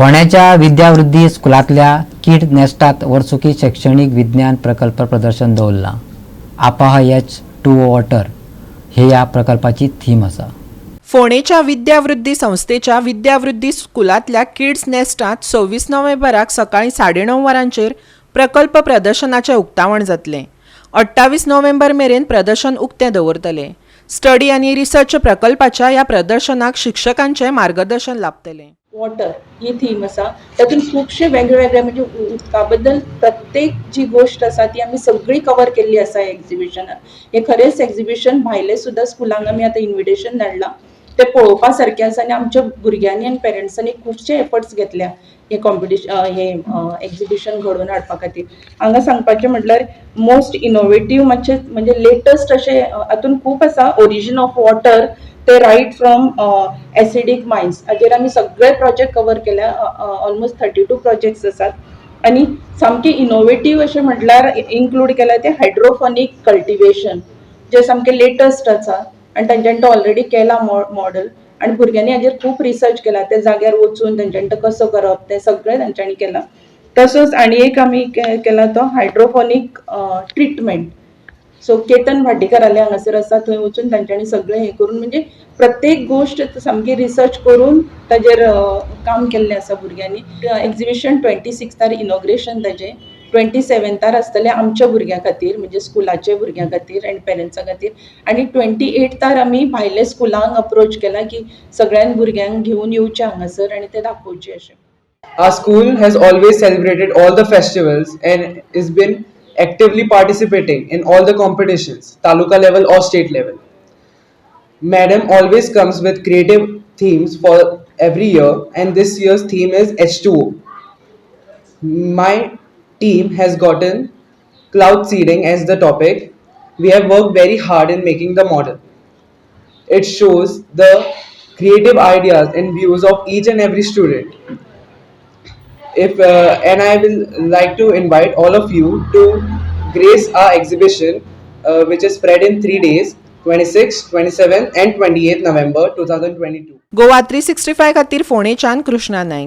फोंड्याच्या विद्यावृद्धी स्कुलांतल्या किड नेस्टात वर्सुकी शैक्षणीक विज्ञान प्रकल्प प्रदर्शन दवरलां. आपहा H2O water हे ह्या प्रकल्पाची थीम आसा. फोंडेच्या विद्यावृद्धी संस्थेच्या विद्यावृद्धी स्कुलांतल्या किड्स नेस्टांत 26 नोव्हेंबराक सकाळीं 9:30 वरांचेर प्रकल्प प्रदर्शनाचें उक्तावण जातलें. 28 नोव्हेंबर मेरेन प्रदर्शन उक्तें दवरतले. स्टडी आनी रिसर्च प्रकल्पाच्या ह्या प्रदर्शनाक शिक्षकांचें मार्गदर्शन लाबतलें. वॉटर ही थीम आसा. तातूंत खुबशे वेगळे वेगळे, म्हणजे उदका बद्दल प्रत्येक जी गोश्ट आसा ती आमी सगळी कवर केल्ली आसा एक्झिबिशनान. हे खरेंच एक्झिबिशन भायले सुद्दां स्कुलांक आमी आतां इन्विटेशन धाडलां. ते पळोवपा सारकें आसा आनी आमच्या भुरग्यांनी आनी पेरंट्सांनी खुबशे एफर्ट्स घेतल्या हे कॉम्पिटिशन, हे एक्झिबिशन घडोवन हाडपा खातीर. हांगा सांगपाचें म्हटल्यार मोस्ट इनोवेटीव मातशें, म्हणजे लेटस्ट अशें हातून खूब आसा. ओरिजीन ऑफ वॉटर ते रायट फ्रॉम एसिडीक मायन्स हाजेर आमी सगळे प्रोजेक्ट कवर केल्या. ऑलमोस्ट 32 प्रोजेक्ट्स आसात आनी सामके इनोवेटीव अशें म्हटल्यार इन्क्लूड केल्या ते हायड्रोफोनीक कल्टिवेशन, जे सामकें लेटस्ट आसा आनी तांच्यांनी तो ऑलरेडी केला मॉडल आनी भुरग्यांनी हाजेर खूब रिसर्च केला. ते जाग्यार वचून तांच्यांनी तो कसो करप तें सगळें तांच्यांनी केलां. तसोच आनी एक आमी केला तो हायड्रोफोनीक ट्रिटमेंट. सो केतन भाटीकाराले हांगासर आसा, थंय वचून तांच्यांनी सगळें हें करून, म्हणजे प्रत्येक गोश्ट सामकी रिसर्च करून ताजेर काम केल्लें आसा भुरग्यांनी. एक्झिबिशन 26तार इनॉग्रेशन ताजें, 27तार आसतलें आमच्या भुरग्यां खातीर, म्हणजे स्कुलाच्या भुरग्यां खातीर आनी पेरंट्सां खातीर आनी 28तार आमी भायले स्कुलांक अप्रोच केला की सगळ्यां भुरग्यांक घेवन येवचें हांगासर आनी ते दाखोवचें अशें. Our school has always celebrated all the festivals and has been actively participating in all the competitions, taluka level or state level. Madam always comes with creative themes for every year, and this year's theme is H2O. My team has gotten cloud seeding as the topic. We have worked very hard in making the model. It shows the creative ideas and views of each and every student. If And I will like to invite all of you to grace our exhibition, which is spread in 3 days, 26, 27 and 28 November 2022. Goa 365 खातीर फोंडेच्यान कृष्णा नायक.